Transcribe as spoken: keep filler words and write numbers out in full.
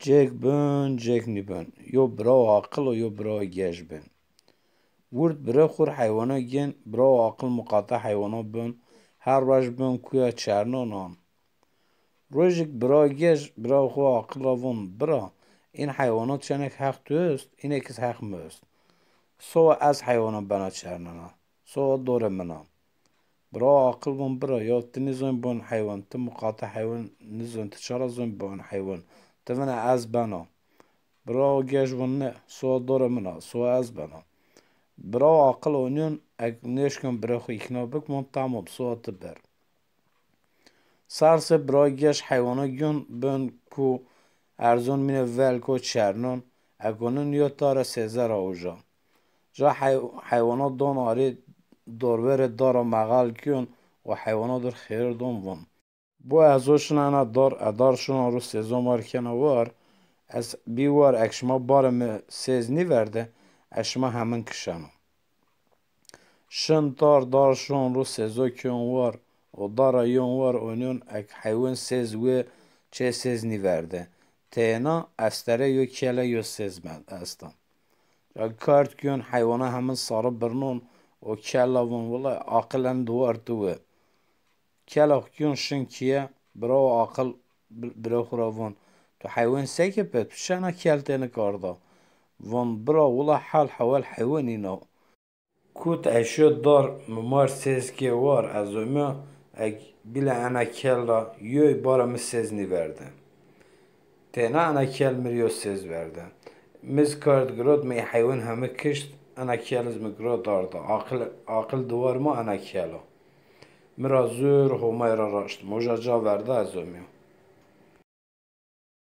Cêk bin, cêk nîbin. Yo birawo aqil û yo birawo gej bin. Wurd bire xwur heywana gên, birawo aqil muqate heywana bin, her roj bin kuya çernan an. Rojêk birawo gej birawo xwu aqil ra vûn, bira, în heywanat çenek heq tu est, înêk iz heq mi est. Sowa ez heywana bena çernan a, sowa dorê min a. Birawo aqil vûn, bira, ya ti nîzon bon heywan, ti muqate heywan nîzon, ti ça ra zon bon heywan, ti vîne ez bena. Birawo gej vûn, ne, sowa dorê min a, sowa ez bena. Birawo aqil onîyon, eg nêşkon bire xwu îkna bik, vûn tamam, sowa ti ber. Sarse birawo gej heywana gîyon bin ku erzon mîne velko çernon, eg onin yo tare sêze ra uja. Ja hey-, heywana don arê, dorverê dara mexal gîyon û heywana dir xêrir don, vûn. Bo ezo şina ena dar, e dar şona ro sêzo mar kena war, ez bî war, eg şima barê mi sêz nîverde, ez şima hemin kişeno. Şin dar, dar şon ro sêzo kîyon war, o dara yon war, onyon eg heywan sêz wê, çê sêz nîverde. Têna estere yo kele yo sêz ben-, esta. Eg kard kîyon heywana hemin sarî birnon, o kela vûn, wila aqil en diwar tu wê. Kela xwu kîyon şin kîye, birawo aqil bi-, bire xwu ra vûn, tu heywan seke pê, tu çi ena kel tênik arda? Vûn, bira, wila hal hewal heywan îna. Kut eşyo dar, mi mar sêz kê war, ez omîya, eg bîle ena kel ra yoy barê mi sêz nîverde. Têna ena kel mi rê yo sêz verde. Mi iz kard girot, mi ê heywan hemi kişt, ena kel iz mi girot arda. Aqil, aqil diwar ma ena kel a. Mi ra zur Homay ra raşt. Mi uca ca verda, ez omîya.